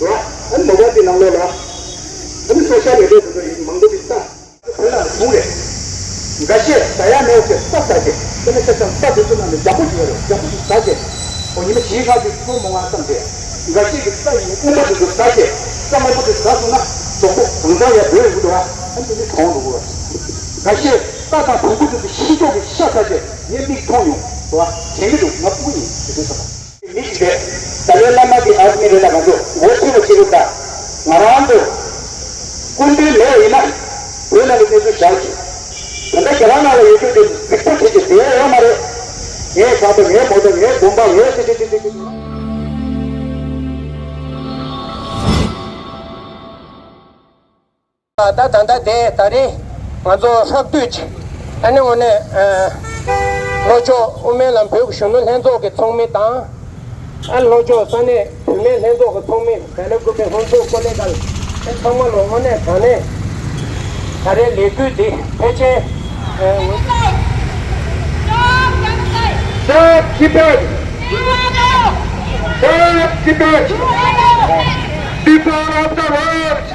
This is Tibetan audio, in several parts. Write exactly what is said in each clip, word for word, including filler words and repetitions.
རེད་བ། ཨ་ནི་མོ་བ་དེ་ནང་ལོགས་ལ་ཨ་ནི་སོ་ཤལ་མི་ཌི་ཡ་དེ་ཚོ་ཡིན་མང་པོ་ཅིག་ལྟ། དེ་ལ་བཟུང་རེད། འགའ་ཤས་ཟ་ཡ་མེད་ཅེས་ས་ཟ་ཅེས་དེ་ནས་ཆ་ཚང་ས་དེ་ཚོ་ནང་ནས་ཡག་པོ་ཅིག་ཡོད་རེད། ཡག་པོ་ཅིག་ཟ་ཅེས། འོ་ཉི་མ་བཞིའི་ཁ་ཅིག་ཚུར་མོ་ང་བསམ་ཅེས། འགའ་ཤས་ཀྱིས་ས་ཡི་སྔོན་པོ་དེ་ཚོ་ཟ་ཅེས། ས་སྔོན་པོ་དེ་ཟ་སོང་ན་གྲོད་ཁོག་གང་ཚང་ཡ་བུད་འགྲོ་བ། ཨ་ནི་དེ་གྲོངས་འགྲོ་གི་རེད། འགའ་ཤས་ས་དང་བོང་བུ་དེ་ཚོ་ཤི་ཅོག་གི་ཤ་ཟ་ཅེས་ངས་མིག་མཐོང་མྱོང་། རེད་བ། དྲན་གྱི་འདུག་ང་སྤུ་གུ་ཡིན་དེ་ཚོ་ཟ་བ། མི་ཞིག་རེད། ཏཱ་ལའི་བླ་མ་གི་ཨ་མི་རེད་ལ་ང་ཚོ་འོ་ཚོད་པ་བྱེད་དགོས་ད། ང་རང་ཚོ་སྐུ་མདུན་མེད་ཡིན་ན་བོད་ནང་གི་གནས་ཚུལ་བཞག་གི། ད་ལྟ་རྒྱ་གར་ནང་ལ་ཡོད་རྒྱུ་དེ་གཟིགས་པ་བྱེད་ཀྱི་བསྡད་ཡོད་མ་རེད། ངའི་ཁང་པ་ངའི་མོ་ཊ་ངའི་དགོན་པ་ངའི་ཅི་ཅི་ཅི་ཅི་ཅི། ད་ད་ད་དེ་ད་རེས་ང་ཚོ་ཧྲག་བསྡུས་ཀྱི་ཨ་ནི་དངོས་གནས་ལྷོ་ཕྱོགས་དབུ་མའི་ལམ་བོད་ཀྱི་གཞོན་ནུ་ལྷན་ཚོགས་ཀྱི་ཚོགས་མི་དང་། ཨ་ལྷོ་ཕྱོགས་ས་གནས་བུད་མེད་ལྷན་ཚོགས་ཀྱི་ཚོགས་མི་བེ་ལེ་ཀུ་པེ་ཧོན་སུར་ཀོ་ལེ་གལ་དེ་ཚང་མ་ལོ་དངོས་གནས་དྲང་གནས་ད་རེས་ལས་འགུལ་འདི་ཕལ་ཆེར། Stop Tibet! Stop Tibet! People of the world!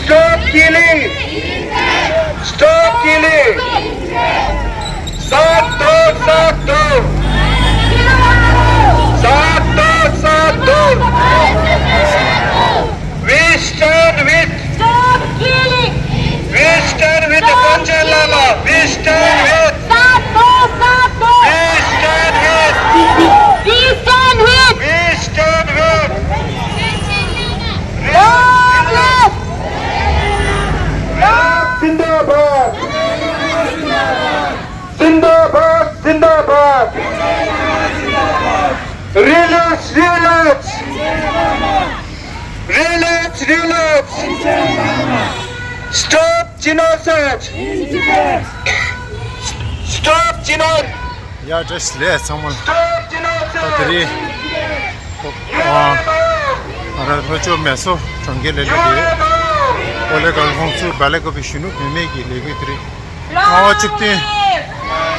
Stop killing! Stop killing! Sato, sato! Sato, sato! We stand with Stop killing! We stand with the Panchen Lama! We stand with Sato, sato! We stand with We stand with We stand with Long live! Zindabad! Zindabad! Zindabad! Release! Release! Release! Release! Stop genocide! Stop genocide! ཡ་བཀྲ་ཤིས་བདེ་ལེགས་ཚང་མ་ལ། ད་དེ་རིང་ཨ་ང་རང་ལྷོ་ཕྱོགས་མེ་སོར་གྲོང་ཁྱེར་ལ་སླེབས་ཡོད། ཨོ་ལེ་གལ་ཧོན་སུར་བེ་ལེ་ཀུ་པེ་གཞོན་ནུ་བུད་མེད་ཀྱི་ལས་འགུལ་དེ་རིང་ལྔ་པ་གཅིག་སྟོན།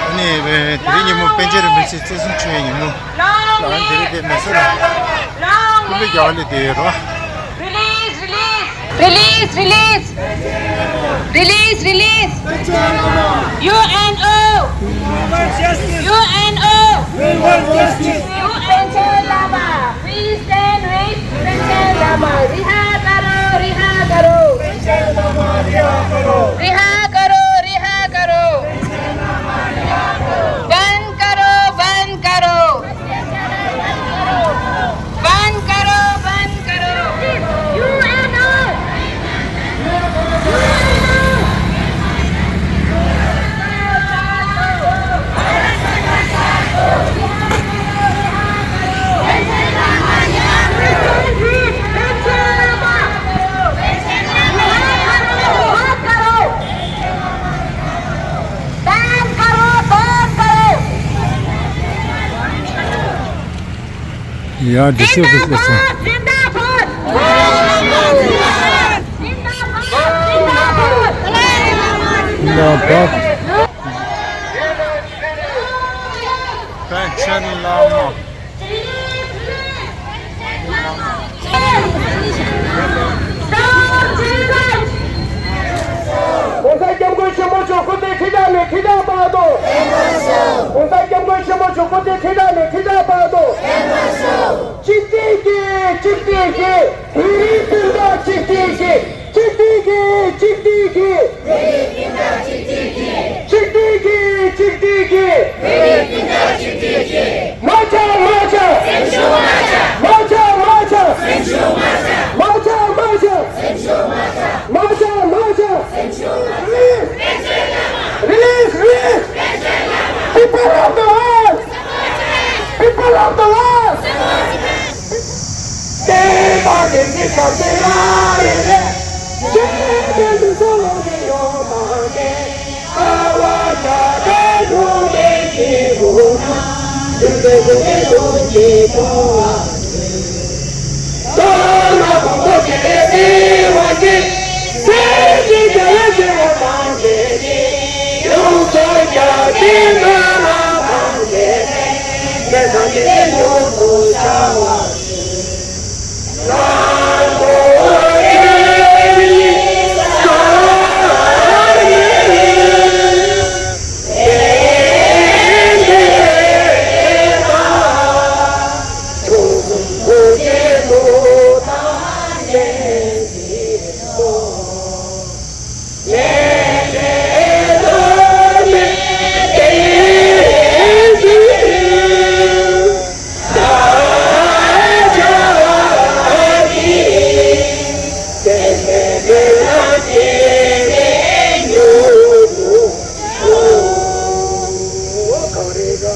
ཨ་ནི་དེ་རིང་ཉིན་མོ་པཎ་ཆེན་རིན་པོ་ཆེ་བརྩི་སྲུང་ཆེ་བའི་ཉིན་མོ་ལ་ཨ་ནི་དེ་རིང་དེ་མེ་སོར་ལ་སྐུ་ལུས་རྒྱག་པ་སླེབས་བསྡད་ཡོད་རེད་བ། Release, release. Release, release. Release, release. U N O. U N O. We want justice. U N O. We stand with Panchen Lama. रिहा करो, रिहा करो। रिहा करो, रिहा करो। बंद करो, बंद करो। बंद करो, बंद करो। U N O। ཡ་ཌི་སི་ཨོ་ཕི་སི་ལ་སོང་། ཟིན་དཱ་བཱད། ཟིན་དཱ་བཱད། པཎ་ཆེན་བླ་མ། གོང་ས་སྐྱབས་མགོན་ཆེན་པོ་མཆོག་སྐུ་ཚེ་ཁྲི་ཕྲག་ནས་ཁྲི་ཕྲག་འཕགས་ཐོག་གོང་ས་སྐྱབས་མགོན་ཆེན་པོ་མཆོག་སྐུ་ཚེ་ཁྲི་ཕྲག་ནས་ཁྲི་ཕྲག་འཕགས་ཐོག་གཅིག་སྒྲིལ་གྱིས། གཅིག་སྒྲིལ་གྱིས། བོད་རིགས་སྤུན་ཟླ་གཅིག་སྒྲིལ་གྱིས། གཅིག་སྒྲིལ་གྱིས། གཅིག་སྒྲིལ་གྱིས། བོད་རིགས་སྤུན་ཟླ་གཅིག་སྒྲིལ་གྱིས། གཅིག་སྒྲིལ་གྱིས། གཅིག་སྒྲིལ་གྱིས། བོད་རིགས་སྤུན་ཟླ་གཅིག་སྒྲིལ་གྱིས། མ་ཆག་མ་ཆག་སེམས་ཤུགས་མ་ཆག་མ་ཆག་མ་ཆག་སེམས་ཤུགས་མ་ཆག་མ་ཆག་མ་ཆག་སེམས་ཤུགས་མ་ཆག་མ་ཆག་མ་ཆག་སེམས་ཤུགས་མ་ཆག Release! Release! Release! People of the world! People of the world! གངས་རི་ར་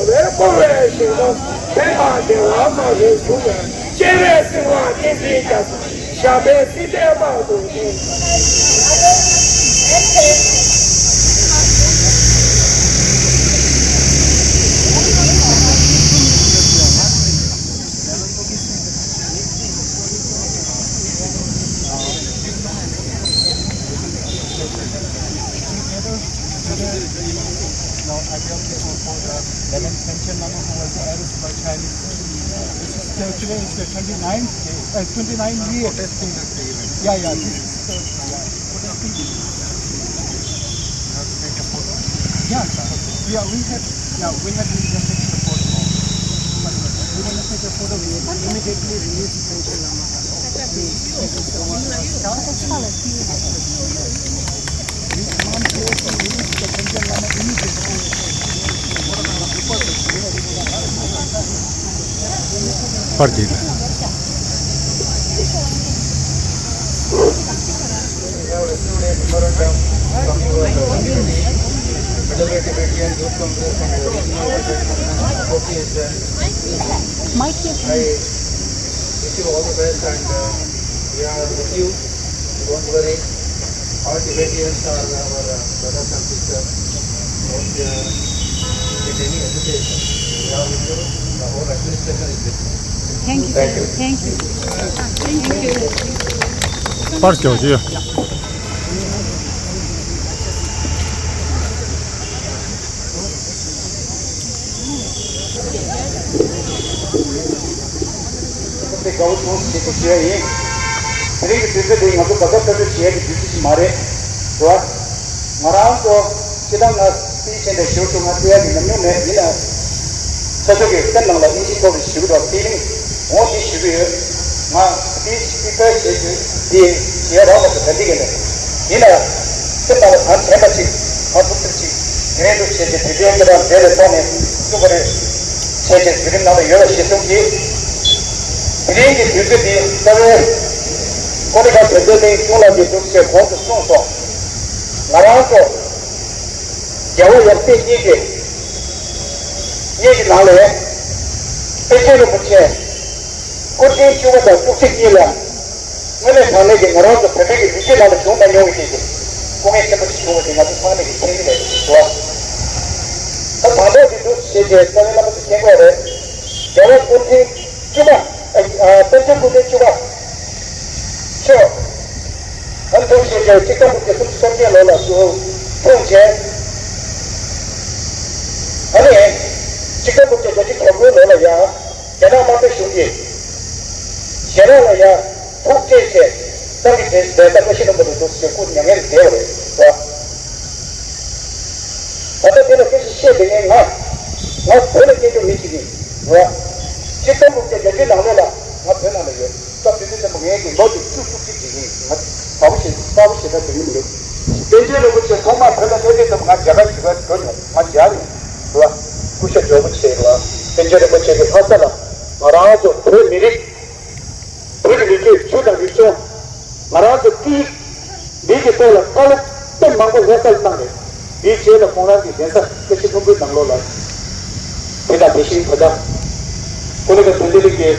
བས་བསྐོར་བའི་ཞིང་ཁམས། ཕན་པ་བདེ་བ་མ་ལུས་འབྱུང་བའི། སྤྱན་རས་གཟིགས་དབང་བསྟན་འཛིན་རྒྱ་མཚོ། ཞབས་པད་སྲིད་མཐའི་བར་དུ་བརྟན། Now, I welcome for the eleventh Panchen Lama, who was arrested by Chinese. This is the, today is the twenty-ninth day, uh, twenty-nine year. Protesting the event. Yeah, yeah, this is the, yeah, protesting event. You have to take a photo? Yeah, yeah, we have, yeah, we have been just taking a photo. But we want to take a photo, we immediately release the Panchen Lama. ཕར་འདུག Middle Tibetan Youth Congress and the Regional President Association. I wish you all the best and, uh, we are with you. Don't worry. All Tibetans are our, uh, brothers and sisters. Don't, uh, get any hesitation. We are with you. The whole administration is with you. Thank you, sir. Thank you. Thank you. Thank you. པར་ཅོ་ཅི། དེ་དགའ་བོ་བྱུང་ཞེས་ཞུ་ཡ་ཡིན། དེ་རིང་གི་དུས་ཚོད་འདི་ང་ཚོ་བར་ཐག་གཏོང་རྒྱུ་བྱེད་ཡ་གི་དུས་ཚོད་ཅིག་མ་རེད། རེད་བ། ང་རང་ཚོ་སྤྱིར་བཏང་ང་སྤྱི་ཆེན་དེ་ཞུ་ཞུ་ང་ལྟ་ཡ་གི་ཉམས་མྱོང་མེད། ཡིན་ན་ས་ཕྱོགས་ཀྱི་སེམས་ནང་ལ་ཨིན་ཇིའི་ཐོག་ནས་ཞུ་གི་འདུག་དེ་རིང་འོང་དེ་ཞུ་གི་ཡོད། ང་སྤི་སྤི་ཀར་བྱེད་རྒྱུ་དེ་བྱེད་རང་ལ་དེ་འདྲ་གི་མེད། ཡིན་ན་སེམས་ནང་ལ་གང་དྲན་པ་ཅིག་གང་ཐུབ་ཐུབ་ཅིག་དེ་རིང་འདུག་བྱས་ཏེ་དུས་ཚོད་ཁྱེད་རང་འབྲེལ་བའི་ཐོག་ནས་ཐུབ་པ་རེད། བྱས་ཏེ་དུས་རིམ་ནང་ལ་ཡོད་པ་ཞིག་གསུངས་ཀྱིས། དེ་རིང་གི་དུས་ཚོད་འདི་རྩ་བའི་ཀོ་ལི་གྷལ་བོད་སྡེ་གླིང་གཞུང་ལ་ཡོད་འདུག་ཅེས་གོང་དུ་གསུངས་སོང་། ང་རང་ཚོ་རྒྱལ་བ་ཡབ་སྲས་གཉིས་ཀྱི་གཉིས་ཀྱི་ནང་ལས་པཎ་ཆེན་རིན་པོ་ཆེ་སྐུ་ཕྲེང་བཅུ་པ་དང་བཅུ་གཅིག་གཉིས་ལ་དངོས་གནས་དྲང་གནས་ཀྱི་ང་རང་ཚོ་བོད་པའི་གི་ལོ་རྒྱུས་ནང་ལ་བྱུང་མ་མྱོང་བའི་ཅིག་གི་སྐུ་ངལ་ཆེན་པོ་ཞིག་བྱུང་བ་དེ་ང་ཚོ་ཚང་མས་ཀྱི་མཁྱེན་གྱི་རེད་དོ། ད་དང་ཐོག་དེ་འདུག་ཞེས་བྱས་རྩ་བའི་བླ་མ་ཚོ་མཁྱེན་གྱི་རེད། རྒྱལ་བ་སྐུ་ཕྲེང་བཅུ་པ། ཨ། ཨ། པཎ་ཆེན་སྐུ་ཕྲེང་བཅུ་པ་མཆོག་ཨ་ནི་ཐུགས་རྗེ་ཆེ་གཅིག་སྟོང་དགུ་བརྒྱ་སུམ་ཅུ་སོ་བརྒྱད་ལོ་ལ་སྐུ་འཁྲུངས་བྱས། ཨ་ནི་གཅིག་སྟོང་དགུ་བརྒྱ་བརྒྱད་ཅུ་གྱ་དགུ་ལོ་ལ་ཡང་རྒྱ་ནག་དམར་པོའི་གཞུང་གིས་ཞེ་དྲག་ལ་ཡང་ཐུགས་བསྐྱེད་བྱས། ཏང་གི་དེ་ལས་ད་བཀྲ་ཤིས་ལྷུན་པོ་ལ་འདུག་ཟེར་སྐུ་མྱ་ངན་ལས་འདས་པ་རེད་བ། ད་ལྟ་དེ་ལ་སྐད་ཆ་བཤད་བསྡད་མཁན་ང་། ང་བོད་ལ་སྐྱེས་འགྲོ་མི་ཅིག་ཡིན་རེད་བ། གཅིག་སྟོང་དགུ་བརྒྱ་བརྒྱད་ཅུ་ནང་ལོགས་ལ་ང་བོད་ནང་ལ་ཡོད། སྐབས་དེ་དུས་ཙམ་པ་ངའི་གི་ལོ་དེ་བཅུ་བཅུ་གཅིག་ཅིག་ཡིན། ང་དགའ་པོ་ཞེ་དྲག་པོ་ཞེ་དྲག་དྲན་གྱི་མི་འདུག་དཔལ་ལྡན་རིན་པོ་ཆེ་ཐོག་མར་བོད་ལ་སླེབས་དུས་ཙམ་པ་ང་མཇལ་ཁ་ཞུ་གར་འགྲོ་མྱོང་། ང་མཇལ་མྱོང་རེད་བ། སྐུ་ཞབས་ཇོ་བོ་རྗེ་རེད་བ། དཔལ་ལྡན་རིན་པོ་ཆེ་གི་ལྷ་ས་ལ་ང་རང་ཚོ་བོད་མི་རིགས། བོད་ཀྱི་ལོ་རྒྱུས་ཆོས་དང་རིག་གཞུང་། ང་རང་ཚོ་སྐད་ཡིག་འདི་གི་ཐོག་ལ་བཀའ་སློབ་དཔེ་མང་པོ་ལྷག་བསམ་བཏང་རེད། དེའི་རྗེས་ལ་ཁོང་རང་གི་གདན་ས་བཀྲ་ཤིས་ལྷུན་པོའི་ནང་ལོགས་ལ། དེ་དང་དེ་བཞིན་ད་ལྟ་ཀོ་ལི་གྷལ་བོད་སྡེ་གླིང་གི་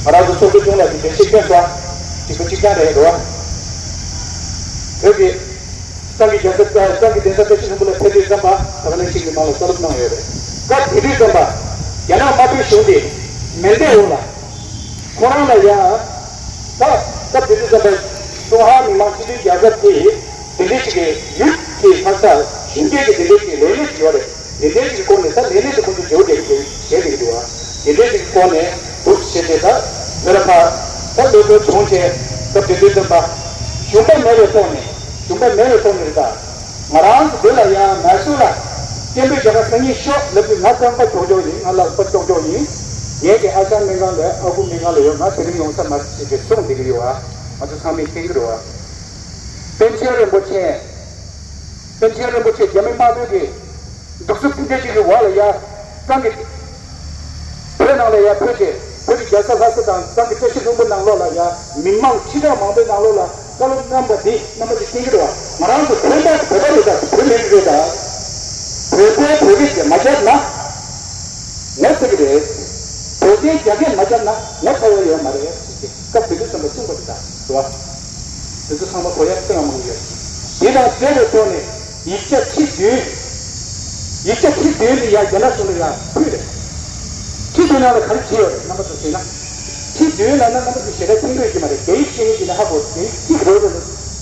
ང་རང་ཚོ་ཚོགས་གཙོ་གཞུང་ལ་གི་དགེ་བཤེས་བསྐྱོན་སོང་། གཅིག་པ་གཅིག་རྐྱང་རེད་འགྲོ་བ། བོད་ཀྱི་ཏང་གི་གདན་ས། ཏང་གི་གདན་ས་བཀྲ་ཤིས་ལྷུན་པོ་ལ་ཕེབས་དུས་ཙམ་པ་ད་ག་ནང་བཞིན་གྱི་ནང་ལ་བཀའ་སློབ་གནང་ཡོད་རེད། སྐབས་དེ་དུས་ཙམ་པ་རྒྱ་ནག་དམར་པོའི་གཞུང་དེ་མེ་མདའི་འོག་ལ། ཁོ་རང་ལ་ཡང་། ད་སྐབས་དེ་དུས་ཙམ་པ་ཀྲུང་ཧྭ་མི་དམངས་སྤྱི་མཐུན་རྒྱལ་ཁབ་དེ་དེ་འདྲའི་ཞིག་གི་ཡུལ་དེ་ཕ་ས་གཞོན་སྐྱེས་ཀྱི་དེ་འདྲའི་ཞིག་ལས་གནས་ཤིག་ཡོད་རེད། དེ་འདྲའི་ཞིག་གི་སྐོར་ནས་ད་ལས་གནས་དེ་ཁོ་ཚོ་འཇོག་བསྡད་ཀྱི་བྱས་བསྡད་ཀྱི་འདུག་ཨ། དེ་འདྲའི་ཞིག་གི་སྐོར་ནས་འདུག་བྱས་ཏེ་ད་བོད་ལ་ཕར་ད་ལས་དོན་བྱུང་བྱས་སྐབས་དེ་དུས་ཙམ་པ་ཞུམ་པ་མེད་པའི་ཐོག་ནས། ཞུམ་པ་མེད་པའི་ཐོག་ནས་རེད་ད། ང་རང་ཚོ་འདི་ལ་ཡང་ང་ཚོ་ལ་སྐད་འབོད་རྒྱག་ག་སང་ཉིན་ཤོག་ལབ་དུས་ང་རྐང་པ་ཀྱོག་ཀྱོག་ཡིན། ང་ལག་པ་ཀྱོག་ཀྱོག་ཡིན། ངས་ཀྱི་ཨ་ཞང་སྨན་ཁང་ལ་ཨ་ཁུ་སྨན་ཁང་ལ་ཡོད། ང་དེ་རིང་ཡོང་ས་མ་རེད་ཅེས་ཀྱི་གསུངས་བསྡད་ཀྱི་ཡོད་ཨ། ང་ཚོ་ཚང་མས་མཁྱེན་གྱི་རེད་བ། པཎ་ཆེན་རིན་པོ་ཆེ། པཎ་ཆེན་རིན་པོ་ཆེ་རྒྱ་མི་དམག་དཔོན་གྱིས་གདུག་རྩུབ་སྤུན་ཟླ་གཅིག་གི་འོག་ལ་ཡ། གཙང་གི། བོད་ནང་ལ་ཡ་བོད་ཀྱི། བོད་ཀྱི་རྒྱལ་ས་ལྷ་ས་དང་གཙང་གི་བཀྲ་ཤིས་ལྷུན་པོ་ནང་ལོགས་ལ་ཡ། མི་མང་ཁྲི་ཕྲག་མང་པོའི་ནང་ལོགས་ལ་བཀའ་སློབ་གནང་པ་འདི་རྣམ་པ་ཚོས་མཁྱེན་གྱི་རེད་བ། ང་རང་ཚོ་བོད་པ་བོད་པ་རེད་ད། བོད་མི་རིགས་རེད་ད། བོད་པས་བོད་སྐད་མ་བརྒྱབ་ན། ངོ་ཚ་གི་རེད། བོད་སྐད་རྒྱ་སྐད་མ་བརྒྱབ་ན་ངོ་ཚ་བ་ཡོད་མ་རེད་ཟེར་གྱི། སྐབས་དེ་དུས་ཙམ་པ་གསུངས་པ་རེད་ད། རེད་བ། དེ་ཚོ་ཚང་མ་གོ་ཡག་ཚད་མང་པོ་ཡོད། དེ་དང་འབྲེལ་བའི་ཐོག་ནས་ཡིག་ཆ་ཁྲི་བདུན། ཡིག་ཆ་ཁྲི་བདུན་ནི་ཡང་རྒྱ་ནག་གཞུང་ལ་ཡང་ཕུལ་རེད། ཁྲི་བདུན་ནང་ལ་ག་རེ་བྲིས་ཡོད་རེད། རྣམ་པ་ཚོ་ཤེས་ན། ཁྲི་བདུན་ལབ་ན་རྣམ་པ་ཚོ་ཞེ་དྲག་མཁྱེན་གྱི་ཡོད་ཀྱི་མ་རེད། རྒྱ་ཡིག་ཤེས་ཀྱི་ན་ཧ་གོ། རྒྱ་ཡིག་ཁྲི་བོད་རེད།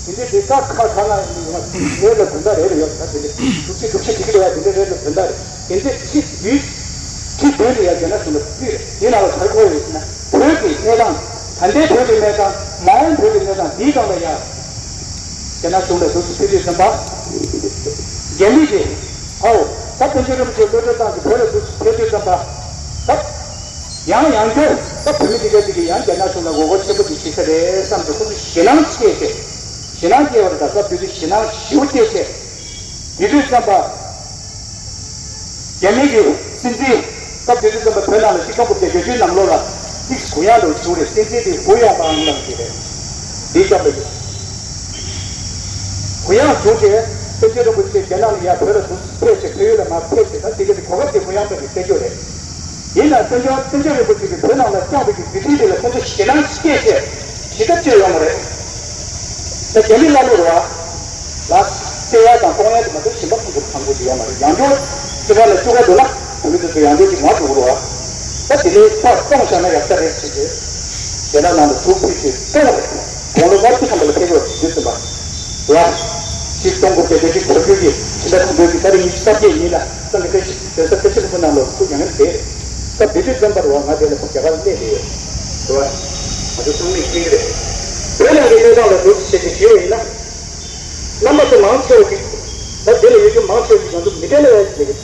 དེ་འདྲའི་དེ་ཀ་ཁ་ག་ན་ཡོད་མ་རེད། རེད་ལ་དོན་དག་རེད་རེད་ཡོད་ད། དེ་འདྲའི་དྲུག་ཅུ་དྲུག་ཅུ་བྲིས་ཀྱི་རེད། དེ་འདྲའི་རེད་ལ་དོན་དག་རེད། དེ་འདྲའི་ཁྲི་བདུན། ཁྲི་བདུན་ལ་ཡང་རྒྱ་ནག་གཞུང་ལ་ཕུལ་རེད། དེ་ནང་ལ་ག་རེ་གོ་ཡོད་ཟེར་ན། བོད་ཀྱི་གནས་སྟངས། ད་ལྟའི་བོད་ཀྱི་གནས་སྟངས། མ་འོངས་བོད་ཀྱི་གནས་སྟངས་འདིའི་སྒང་ལ་ཡང་། རྒྱ་ནག་གཞུང་ལ་འདུག་སེ་ཕེབས་དུས་ཙམ་པ། རྒྱ་མི་གིས། ཨའོ། ད་པཎ་ཆེན་རིན་པོ་ཆེ་གློད་གྲོལ་བཏང་སྟེ་བོད་ལ་འདུག་སེ་ཕེབས་དུས་ཙམ་པ། ད། ཡང་ཡང་བསྐྱར་ད་བོད་མི་དེ་ག་དེ་གིས་ཡང་རྒྱ་ནག་གཞུང་ལ་ངོ་རྒོལ་ཆེན་པོ་ཅིག་བྱེད་ས་རེད་བསམ་སྟེ་ཁོ་ཚོ་ཞེད་སྣང་སྐྱེས་བྱས། ཞེད་སྣང་སྐྱེ་བ་རེད་ད། སྐབས་དེ་དུས་ཞེད་སྣང་ཞེ་པོ་སྐྱེས་བྱས། དེ་དུས་ཙམ་པ། རྒྱ་མི་གི་སྲིད་འཛིན། སྐབས་དེ་དུས་ཙམ་པ་བོད་ནང་ལ་ཆིག་སྟོང་དགུ་བརྒྱ་བརྒྱད་ཅུ་ནང་ལོགས་ལ་ཏིག་གུ་ཡངས་འདྲ་བོ་བྱུང་རེད། སྲིད་འཛིན་དེ་ཧུ་ཡང་པའང་ལབ་ཀྱི་རེད། དེའི་སྐབས་ལ་ཡོད། ཧུ་ཡང་བྱུང་རྗེས་པཎ་ཆེན་རིན་པོ་ཆེ་རྒྱ་ནག་ལ་ཡར་བོད་ལ་འདུག་ཕེབས་བྱས། བལ་ཡུལ་ལ་མར་ཕེབས་བྱས། ད་དེ་ག་དེ་གོ་སྐབས་དེ་ཧུ་ཡང་པ་གིས་སྤྲད་རྒྱུ་རེད། ཡིན་ནའང་པཎ་ཆེན་པཎ་ཆེན་རིན་པོ་ཆེ་གིས་བོད་ནང་ལ་བསྐྱངས་པའི་གི་མཛད་འཕྲིན་དེ་ལ་ཁོང་ཚོ་ཞེད་སྣང་སྐྱེས་བྱས་ཞེ་དྲག་སྐྱེས་ཡོད་མ་རེད། ད་རྒྱ་མི་ཀླ་ཀློ་རེད་བ། ལ་བསད་ཡ་དང་གཏོང་ཡ་དེ་མ་གཏོགས་གཞན་པ་ཁོང་ཚོར་ཕངས་པོ་དེ་ཡོད་མ་རེད། ཡང་བསྐྱར་སྤྱི་བཏང་ལ་བཅུ་ག་འདུག་ན་བོད་མི་ཚོ་ཚོ་ཡང་བསྐྱར་ཅིག་མར་འགྲོ་གི་རེད་བ། ད་དེ་ནས་ཕར་གཏོང་བཞག་ན་ཡག་ས་རེད་ཟེར་བྱས། རྒྱ་ནག་ནང་ལ་འཛུགས་ཕུད་ཅིག་གཏོང་རེད། དགུང་ལོ་ལྔ་བཅུ་ཐམ་པ་ལ་ཕེབས་རོགས་ཞུས་ཟིན་པ། ལ། ཆིག་སྟོང་དགུ་བརྒྱ་བརྒྱད་ཅུ་གྱ་དགུ་གི་ཕྱི་ཟླ་དང་པོའི་གི་ཏ་རིག་ཉི་ཤུ་རྩ་བརྒྱད་ཉིན་ལ་གཙང་གི་བཀྲ་ཤིས་གདན་ས་བཀྲ་ཤིས་ལྷུན་པོ་ནང་ལ་སྐུ་མྱ་ངན་བསྡད། སྐབས་དེ་དུས་ཙམ་པར་བ་ང་དེ་ལ་རྒྱ་གར་སླེབས་བསྡད་ཡོད། རེད་བ། ང་ཚོ་ཚང་མས་མཁྱེན་གྱི་རེད། བོད་ནང་གི་གནས་སྟངས་ལ་འདུག་སེ་བྱས་ཏེ་ཞུས་པ་ཡིན་ན། རྣམ་པ་ཚོ་མང་ཆེ་བ་ཅིག་ད་དེ་ལ་ཡོད་རྒྱུ་མང་ཆེ་བ་ཅིག་ང་ཚོ་མི་གྲལ་ལ་ཡ་ཅིག་ལས་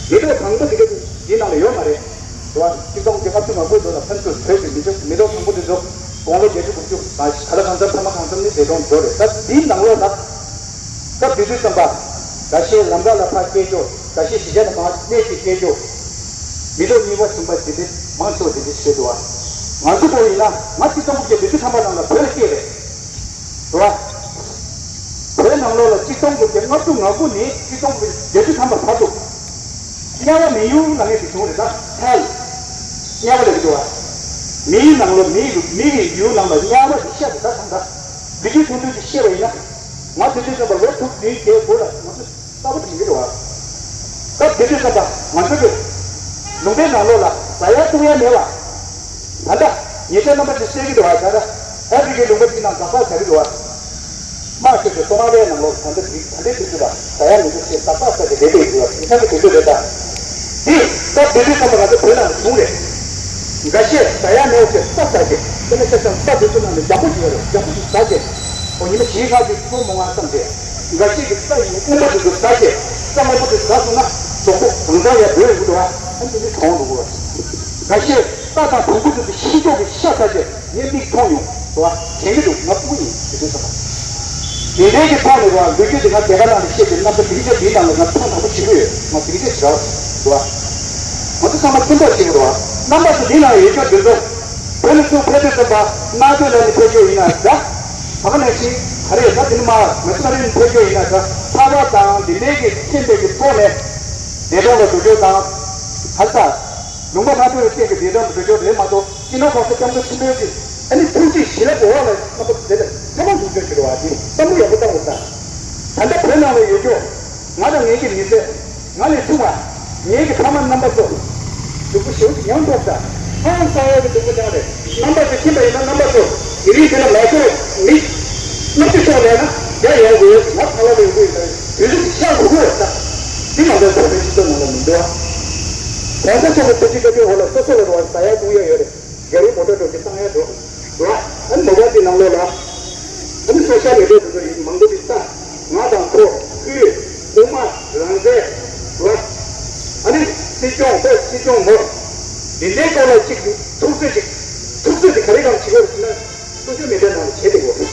ཀྱི། མི་གྲལ་དང་པོ་དེ་ག་དེ་འདི་ནང་ལ་ཡོད་མ་རེད། རེད་བ། ཆིག་སྟོང་དགུ་བརྒྱ་ལྔ་བཅུ་ང་དགུ་ལོ་ལ་ཕན་ཚུན་བོད་ཀྱི་མི་ཚོ་མི་ཐོག་དང་པོ་དེ་ཚོ་དགུང་ལོ་བརྒྱད་ཅུ་དགུ་བཅུ་ག་ལ་གང་འཚམ་ཕ་མ་གང་འཚམ་ནི་བདེ་སྟོང་འགྲོ་རེད། ད་འདིའི་ནང་ལོགས་ལ་སྐབས་དེ་དུས་ཙམ་པ་འགའ་ཤས་ལམ་ཁ་ལ་ཕར་སྐྱེལ་རྒྱུ། འགའ་ཤས་གཞིས་ཆགས་ལ་མར་གནས་ཤིག་སྐྱེལ་རྒྱུ། མི་ཐོག་གཉིས་པ་གསུམ་པ་དེ་འདྲ་མང་ཆེ་བ་དེ་འདྲ་བྱེད་འདུག་བ། ང་ཚོ་བོད་ཡིན་ན་ང་ཆིག་སྟོང་དགུ་བརྒྱ་བདུན་ཅུ་ཐམ་པ་ནང་ལ་བོད་ལ་སྐྱེས་རེད། རེད་བ། བོད་ནང་ལོགས་ལ་ཆིག་སྟོང་དགུ་བརྒྱ་ལྔ་བཅུ་ང་དགུ་ནས་ཆིག་སྟོང་དགུ་བརྒྱ་བརྒྱད་ཅུ་ཐམ་པ་བར་དུ། དམྱལ་བ་མི་ཡུལ་ལབ་མཁན་ཞིག་བྱུང་རེད་ད། ཧེལ། དམྱལ་བ་ལབ་ཀྱི་འདུག་བ། མིའི་ནང་ལོགས་མིའི་མི་གི་ཡུལ་ནང་ལ་དམྱལ་བ་ཞིག་བཤད་འདུག་ད་ཐང་ད། འདི་གའི་ཐུང་ཐུང་ཞིག་བཤད་པ་ཡིན་ན། ང་དེ་དུས་ཙམ་པ་ལོ་དྲུག་བདུན་བརྒྱད་དགུ་ལ་ང་ཚོ་གསར་པ་དྲན་གྱི་འདུག་བ། སྐབས་དེ་དུས་ཙམ་པ་ང་ཚོ་གི་ལུང་པའི་ནང་ལོགས་ལ་ཟ་ཡ་བཏུང་ཡ་མེད་བ། ད་ལྟ་ཉེ་ཆར་རྣམ་པ་ཚོས་བཤད་ཀྱི་འདུག་བ། ད་ལྟ་ཨ་ཧྥེ་རི་ཁའི་ལུང་པ་ཅིག་ནང་འཛག་པ་ཟ་གི་འདུག་བ། དམག་ཤོར་ཏེ་སོ་མ་ལི་ཡའི་ནང་ལོགས་ད་ལྟ་འདི་ད་ལྟའི་དུས་ཚོད་ལ་ཟ་ཡ་མི་འདུག་ཅེས་འཛག་པ་ཟ་སྟེ་བསྡད་པའི་འདུག་བ། དེང་སང་གི་དུས་ཚོད་རེད་ད། འདི་སྐབས་དེ་དུས་ཙམ་པ་ང་ཚོ་བོད་ནང་ལ་བྱུང་རེད། འགའ་ཤས་ཟ་ཡ་མེད་པ་ཅིག་ས་ཟ་ཅིག་དེ་ནས་ཆ་ཚང་ས་དེ་ཚོ་ནང་ནས་ལྗང་པོ་ཅིག་ཡོད་རེད། ལྗང་པོ་ཅིག་ཟ་ཅིག་ཨོ་ཉི་མ་བཞི་ལྔ་ཅིག་ཚུར་མོ་ང་བསམ་སྟེ། འགའ་ཤས་ཀྱིས་ས་ཡི་སྔོན་པོ་དེ་ཚོ་ཟ་ཅིག་ས་སྔོན་པོ་དེ་ཟ་སོང་ན་གྲོད་ཁོག་གང་ཚང་ཡར་སྡོད་ཡོང་གི་འདུག་བ། ཨ་ནི་དེ་ནས་གྲོངས་འགྲོ་གི་རེད། འགའ་ཤས་རྟ་དང་བོང་བུ་དེ་ཚོ་ཤི་ཅོག་གི་ཤ་ཟ་ཅིག་ངས་མིག་མཐོང་མྱོང་། རེད་བ། དྲན་གྱི་འདུག་ང་སྤུ་གུ་ཡིན་དེ་དུས་ཙམ་པ། དེ་འདྲའི་གི་ཐོག་ནས་རེད་བ། ལོ་རྒྱུས་དེ་ང་རྒྱ་གར་ནང་ནས་བཤད་དེ་རྣམ་པ་དེ་རིང་ཆ་དེའི་ནང་ལ་ང་ཐོག་དང་པོ་བྱེད་ཀྱི་ཡོད། ང་དེ་རིང་ཆ་བྱེད་ར་རེད་བ། ང་ཚོ་ཚང་མ་ཁྱིམ་ཐོག་བྱེད་ཀྱི་རེད་བ། རྣམ་པ་ཚོ་འདི་ནང་ཡོད་ཆོག་དེ་ཚོ་བོད་ལ་ཚུར་ཕེབས་དུས་ཙམ་པ་གནང་སྟོན་ལ་ནི་ཕེབས་རྒྱུ་ཡིན་ན་འདྲ། ད་ག་ནང་བཞིན་ག་རེ་ད་དེ་ནི་མ་ང་ཚོ་ག་རེ་ནི་ཕེབས་རྒྱུ་ཡིན་ན་འདྲ། ཐར་པ་དང་དེ་འདྲའི་གི་མཁྱེན་པའི་གི་ཐོག་ནས་བདེ་སྟོང་ལ་འགྲོ་རྒྱུ་དང་། ཧ་ས། ལུང་པ་སྣ་ཚོགས་ལ་བརྟེན་པའི་བདེ་སྟོང་དུ་འགྲོ་རྒྱུ་རེད་མ་གཏོགས། སྤྱི་ནོར་༸གོང་ས་༸སྐྱབས་མགོན་ཆེན་པོའི་གི་ཨ་ནི་ཐུགས་རྗེ་ཞི་ལ་གོ་བ་ལ་རྣམ་པ་ཚོ་དེ་ལ་ཐེ་མ་འདུག་རྒྱུ་ཞུ་རུ་བ། དེ་བསམ་བློ་ཡག་པོ་བཏང་དགོས་ད། ད་ལྟ་བོད་ནང་ལ་ཡོད་རྒྱུ། ང་དང་ངེད་ཀྱི་མི་ཚེ། ང་ལས་ཆུང་བ། ངེད་ཀྱི་ཕ་མ་རྣམ་པ་ཚོ། སྡུག་པོ་ཞེ་པོ་ཅིག་མྱངས་འདུག་ད། ཧང་སང་ཡག་གི་སྡུག་པོ་མྱངས་རེད། རྣམ་པ་ཚོ་ཁྱིམ་པ་ཡིན་ན་རྣམ་པ་ཚོ་དེ་རིང་འདི་ལ་མ་ཤོར་མི། སྣུམ་དུ་ཤོར་ལས་ན་རྒྱ་ཡོང་དགོས། ང་ཁ་ལག་ལ་ཡོང་གི་ཡོད་ད། དུས་ཚོད་ཤར་དགོས་ཀྱི་རེད་ད། འདི་ང་ཚོའི་བོད་པའི་སྤྱི་ཚོགས་ནང་ལ་མི་འདུག་ཨ། གོང་ས་མཆོག་གི་ཐུགས་རྗེ་བཀའ་དྲིན་འོག་ལ་སོ་སོ་ལ་རེད་བ། ཟ་ཡ་བཏུང་ཡ་ཡོད་རེད། རྒྱ་རིགས་མོ་ཊ་འགྲོ་གི་བཏང་ཡ་འགྲོ་འགྲོ། ཨ་ནི་མོ་པ་དེ་ནང་ལོགས་ལ། ཨ་ནི་སོ་ཤལ་མི་ཌི་ཡ་དེ་ཚོ་ཡིན་མང་པོ་ཅིག་ལྟ། ང་དང་ཁོ། ཁོའི་དབུ་མ་རང་བཙན་རེད་བ། ཨ་ནི་སྲིད་སྐྱོང་ཁོ་སྲིད་སྐྱོང་མོ། དེ་འདྲའི་སྐོར་ལ་ཅིག་ཐུགས་རྗེ་ཅིག་ཐུགས་རྗེ་དེ་ག་རེ་གང་བྱེད་དགོས་རེད་ཟེར་ན། སོ་ཤལ་མི་ཌི་ཡ་ནང་ལ་བྱེད་བསྡད་ཡོད།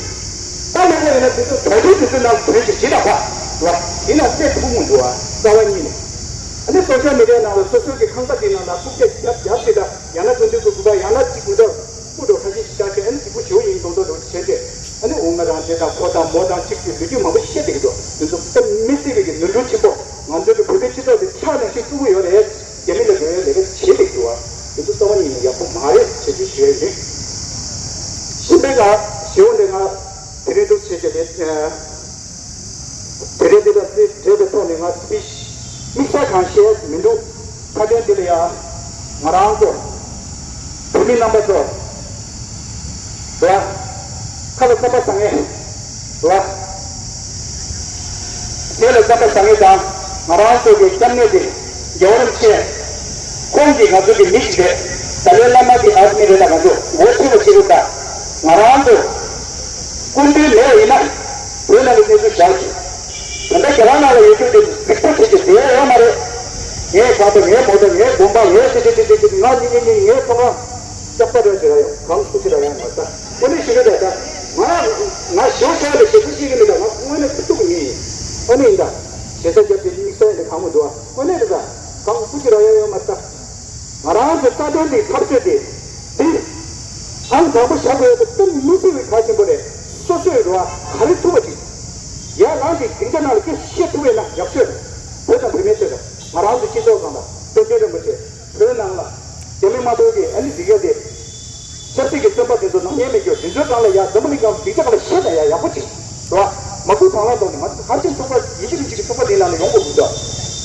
ད་མེད་པ་ཡིན་ན་དེ་ཚོ་དོན་ཚན་དེ་ཚོའི་ནང་བོད་ཀྱི་སྤྱི་དང་བ་བ་དེ་ནང་གསལ་ཐུབ་མི་འདུག་བ། རྩ་བ་ཉིད་ནས། ཨ་ནི་སོ་ཤལ་མི་ཌི་ཡ་ནང་ལ་སོ་སོའི་གི་ཁང་པ་དེ་ནང་ལ་རྐུབ་བཀྱག་རྒྱབ་རྒྱབ་ཞིག་དང་ཡང་ན་དོན་དུ་དགོས་པ་ཡང་ན་གཅིག་མི་འདྲ་སྤུ་གྲོགས་ཁ་ཤས་ཤིག་བཞག་བྱས་ཨ་ནི་གཅིག་པུ་ཞེའུ་ཡིན་མདོག་མདོག་འདྲ་བོ་བྱས་ཏེ་ཨ་ནི་འོ་ང་རང་དེ་དང་ཁོ་དང་མོ་དང་གཅིག་གི་ལོ་རྒྱུས་མང་པོ་བཤད་བསྡད་ཀྱི་འདུག་དེ་ཚོ་ད་མི་སྲིད་པའི་གི་ནོར་འཁྲུལ་ཆེན་པོ་ང་ཚོའི་གི་བོད་པའི་སྤྱི་ཚོགས་དེ་ཆགས་ནས་ཤི་བཅུག་གི་ཡོད་རེད། རྒྱ་མི་ལ་འགྲོ་ཡའི་ལས་ཀ་བྱེད་བསྡད་ཀྱི་འདུག་བ། དེ་ཚོ་རྩ་བ་ཉིད་ནས་ཡག་པོ་མ་རེད་ཅེས་ཅིག་ཞུ་ཡ་ཡིན། གཞན་པའི་ང་ཞེའུ་འདི་ང་དེ་རིང་འདུག་བྱས་བྱས་ཏེ། དེ་རིང་འདི་ལ་རྩིས་འབྲས་པའི་ཐོག་ནས་ང་སྤེ་དམིགས་བསལ་གང་བཤད་མི་འདུག་མཐའ་དོན་འདི་ལ་ཡ་ང་རང་ཚོ་བོད་མི་རྣམ་པ་ཚོ་ལ་ཁ་ལ་བསམ་པ་བཟང་ངེས་ལ་ལས་ལ་བསམ་པ་བཟང་ངེས་དང་ང་རང་ཚོ་གི་སྐྱབས་གནས་དེ་རྒྱལ་བ་རིན་པོ་ཆེ་ཁོང་གིས་ང་ཚོ་གི་མི་ཞིག་རེད། ཏཱ་ལའི་བླ་མ་གི་ཨ་མི་རེད་ལ་ང་ཚོ་འོ་ཐུག་པ་བྱེད་དགོས་ད། ང་རང་ཚོ་སྐུ་མདུན་མེད་ཡིན་ན་བོད་ནང་གི་གནས་ཚུལ་བཞག་ཅིག་ད་ལྟ་རྒྱ་གར་ནང་ལ་ཡོད་རྒྱུ་དེ་གཟིགས་པོ་བྱེད་ཀྱི་བསྡད་ཡོད་མ་རེད། ངའི་ཁ་པ་ངའི་མོ་ཏོ་ངའི་དགོན་པ་ངའི་དེ་དེ་དེ་དེ་དེ་ང་གཉིས་གཉིས་གཉིས་ངའི་ཚོང་ཁང་སྐྱག་པ་རེད་ཟེར་ཡ་ཡོད་གང་སུ་ཅི་ར་ཡང་མ་ཟ། དངོས་གནས་ཞུ་གི་རེད་ད། ང་ང་ཞོ་ཞོ་ལ་ཞེ་ཐུ་ཤེས་གི་མེད་ད། ང་དངོས་གནས་ཁུ་ཐུག་གི་མི་ཡིན། ཨ་ནི་ཡིན་ད། ཞེ་ས་རྒྱབ་ཀྱི་དམིགས་བསལ་ཡིན་ད་གང་མི་འདུག་ཨ། དངོས་གནས་རེད་ད། གང་སུ་ཅི་ར་ཡ་ཡོད་མ་ཟ། ང་རང་ཚོ་རྩ་དོན་འདི་འཐབ་རྩོད་དེ་འདི་ཨང་དང་པོ་བཞག་དགོས་ཡོད་པ་དེ་མི་སྲིད་པའི་གལ་ཆེན་པོ་རེད། སོ་སོས་རོ་ཨ་ག་རེ་ཐུབ་པ་ཅིག་ཡར་ལངས་ཏེ་སྡིངས་ཆ་ནང་ལ་སྐད་ཆ་བཤད་ཐུབ་པ་ཡིན་ན་ཡག་ཤོས་རེད། བོད་དང་བོད་མིའི་ཆེད་དུ་ང་རང་ཚོ་སྤྱི་ཚོགས་སྒང་ལ་དཔལ་ལྡན་རིན་པོ་ཆེ་བོད་ནང་ལ་རྒྱ་མི་དམར་པོའི་གི་ཨ་ནི་འདི་ག་དེ་ཆབ་སྲིད་ཀྱི་བཙོན་པ་དེ་ཚོ་ནང་ཉན་མེད་རྒྱུ་དེ་ཚོའི་སྒང་ལ་ཡ་འཛམ་བུ་གླིང་སྒང་སྡིངས་ཆ་སྒང་ལ་བཤད་ན་ཡ་ཡག་པོ་ཅིག་རེད་བ། མ་སྐུ་དང་བླངས་ཐོག་ནས་ང་ཚོ་ཕར་ཕྱིན་ཚོགས་པ་ཡིད་ཆེས་རིམ་བཞིན་གྱི་ཚོགས་པ་དེའི་ནང་ལ་ཡོང་དགོས་འདུག་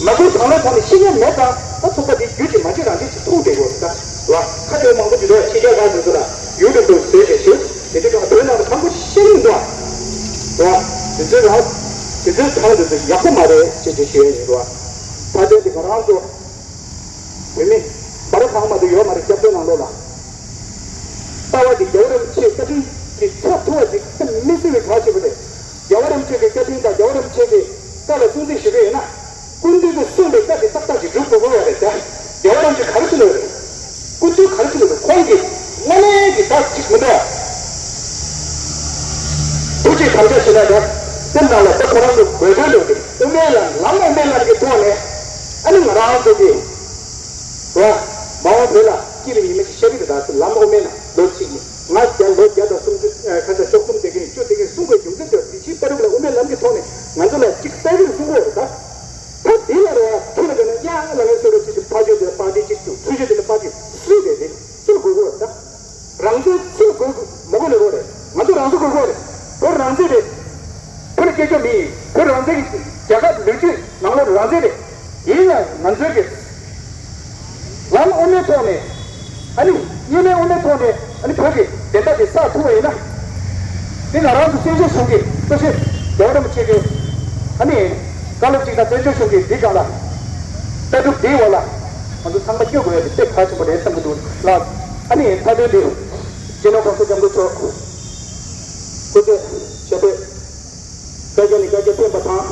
མ་སྐུ་དང་བླངས་ཐོག་ནས་ཤི་མཁན་མེད་ཙང་ད་ཚོགས་པ་དེ་རྒྱུད་ཀྱི་མ་བརྗེད་རང་བརྗེད་ཀྱི་ཐུག་བསྡད་དགོས་རེད་ད། རེད་བ། ཁ་བྲལ་མང་པོ་འདི་འདྲ་ཕྱི་རྒྱལ་ཁག་དེ་ཚོ་ལ་ཡུ་ཊུབ་དུ་བཟོས་བྱས་ཞུ་དེ་དུས་ཀྱང་བོད་ནང་ལ་ཕངས་པོ་ཤེས་ཀྱི་འདུག་བ། རེད་བ། དེ་ཚོའི་རང་དེ་ཚོའི་ཐང་དེ་ཚོ་ཡག་པོ་མ་རེད་ཅེས་ཅེས་ཞུ་ཡ་ཡིན་རེད་བ། ད་ལྟའི་དེ་ག་རང་ཚོ་བོད་མི་འབར་ཁང་མ་དུ་ཡོད་མ་རེད་སྐྱབས་བཅོལ་ནང་ལོགས་ལ། ལྟ་བ་དེ་རྒྱལ་བ་རིན་པོ་ཆེའི་བཀའ་དྲིན་གྱིས་ཐོབ་ཐུབ་པ་ཅིག་མི་སྲིད་པའི་གལ་ཆེན་པོ་རེད། རྒྱལ་བ་རིན་པོ་ཆེ་གི་བཀའ་དྲིན་དང་རྒྱལ་བ་རིན་པོ་ཆེ་གི་བཀའ་ལ་སྲུང་བརྩི་ཞུ་གི་ཡོད་ན། སྐུ་མདུན་གྱིས་གསུངས་པའི་བཀའ་དེ་ཏག་ཏག་ཅིག་སྒྲུབ་དགོས་ཀྱི་ཡོད་རེད་ད། རྒྱལ་བ་རིན་པོ་ཆེ་ག་རེ་གསུངས་ཡོད་རེད། སྐུ་མདུན་ག་རེ་གསུངས་ཡོད་རེད། ཁོང་གིས་དངོས་གནས་ཀྱི་ད་ཅིག་མི་འདུག་ཨ། ཐུགས་རྗེ་དམ་བཅའ་བྱེད་ན་ད་སེམས་ནང་ལ་ད་ཁོ་རང་གི་དགོས་དོན་འདུག་གི་དབུ་མའི་ལམ་ལམ་དབུ་མའི་ལམ་གྱི་ཐོག་ནས་ཨ་ནི་ང་རང་ཚོ་གི་རེད་བ། མ་འོངས་བོད་ལ་སྐྱིད་པའི་ཉི་མ་ཞིག་ཤར་གྱི་རེད་ད། ལམ་དབུ་མའི་ལམ་ལོ་གཅིག་ཡིན། ང་རྒྱ་ལོ་བརྒྱ་དང་སུམ་ཅུ་ཨ་ཁ་ཤས་བཅུ་གསུམ་དེ་གི་བཅུ་དེ་གི་གསུང་དགོས་རྒྱུ་མཚན་དེ་དེ་ཕྱིའི་ལྟ་གྲུབ་ལ་དབུ་མའི་ལམ་གྱི་ཐོག་ནས་ང་ཚོ་ལ་གཅིག་ལྟ་གྲུབ་གསུང་དགོས་རེད་ད། ད་འདི་ལ་རེད་བ་ཁྱོད་ལ་དགོས་ན་ཡ་ལ་ངའི་སོ་ར་གཅིག་གི་ཕ་ཆོས་དེ་ལ་པར་ཏི་གཅིག་ཏུ་ཚུལ་ཆོས་དེ་ལ་པར་ཏི་སུས་རེད་དེ་སུ་ལ་དགོས་དགོས་རེད་ད། རང་བཙན་སུ་ལ་དགོས་དགོས་མ་དགོས་ལ་དགོས་རེད། ང་ཚོ་རང་བཙན་དགོས་དགོས་རེད། བོད་རང་བཙན་རེད། བོད་ལ་སྐྱེ་རྒྱུ་མི་ཡིན། བོད་རང་བཙན་གྱི་རྒྱལ་ཁབ་ལོ་རྒྱུས་ནང་ལོགས་རང་བཙན་རེད། ཡིན་ཡང་ང་ཚོའི་གི་ལམ་དབུ་མའི་ཐོག་ནས་ཨ་ནི་གཉིས་སྨན་དབུ་མའི་ཐོག་ནས་ཨ་ནི་བོད་ཀྱི་བདེན་མཐའ་དེ་བསགས་ཐུབ་པ་ཡིན་ན། འདི་ང་རང་ཚོ་བཙན་བྱོལ་གཞུང་གི་གཙོ་ཆེ་རྒྱལ་བ་རིན་པོ་ཆེ་གི་ཨ་ནི་བཀའ་སློབ་ཅིག་དང་བཙན་བྱོལ་གཞུང་གི་འདི་སྒང་ལ་ལྟ་གྲུབ་འདིའི་འོག་ལ་ང་ཚོ་ཚང་མ་བསྐྱོད་དགོས་ཡ་དེ་དཔེ་གལ་ཆེན་པོ་རེད་བསམ་གྱི་འདུག་ལགས། ཨ་ནི་མཐའ་དོན་འདི་སྤྱི་ནོར་གོང་ས་སྐྱབས་མགོན་མཆོག་སྐུ་ཚེ་ཞབས་པད་བསྐལ་བརྒྱ་ནས་བསྐལ་བརྒྱ་བརྟན་པ་དང་།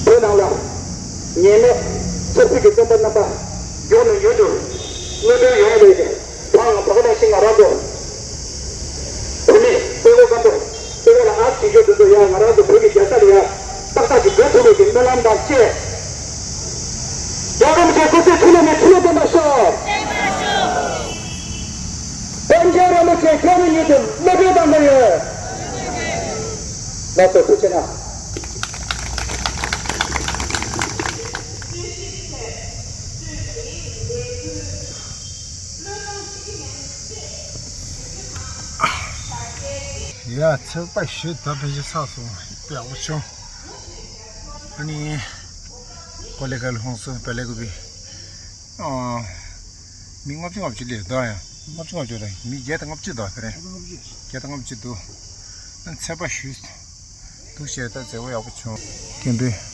བོད་ནང་ལ་ཉེས་མེད་ཆབ་སྲིད་ཀྱི་བཙོན་པ་རྣམ་པ་མགྱོགས་ནས་མྱུར་དུ་གློད་གྲོལ་ཡོང་བའི་ཐང་བ་ག་ནང་བཞིན་ང་རང་ཚོ་བོད་མི་དཔའ་བོ་སྐམ་པོ་དཔའ་བོ་ལ་ཨ་ཅེ་ཅོ་འདི་ཚོ་ཡང་ང་རང་ཚོ་བོད་ཀྱི་རྒྱལ་ས་ལ་ཡང་ཏག་ཏག་ཅིག་སྒྲུབ་ཐུབ་པའི་གི་སྨོན་ལམ་དང་བཅས། རྒྱལ་བ་རིན་པོ་ཆེ་སྐུ་ཚེ་ཁྲི་ལོ་ནས་ཁྲི་ལོ་བརྟན་པར་ཤོག་དཔལ་འབྱོར་རིན་པོ་ཆེ་སྐྱབས་མགོན་མྱུར་དུ་གློད་གྲོལ་གཏང་གི་ཡོད། ལགས་སོ་ཐུགས་རྗེ་གནང་། ཡ་ཚོད་དཔག་ཞུས་ད་ཕལ་ཆེར་ཚར་སོང་། དཔེ་ཡག་པོ་བྱུང་། ཨ་ནི་ཀོ་ལེ་གལ་ཧོང་སུ་པེ་ལེ་གུ་བི་ཨ་མི་ལྔ་བཅུ་ལྔ་བཅུ་ལས་ད་ཡང་ལྔ་བཅུ་ལྔ་བཅུ་རེད། མི་བརྒྱ་དང་ལྔ་བཅུ་ད་དེ་རེད། བརྒྱ་དང་ལྔ་བཅུ་འདུག་ཨ་ཚོད་དཔག་ཞུས་འདུག་བྱས་ད་མཛད་སྒོ་ཡག་པོ་བྱུང་། མཁན་པོའི་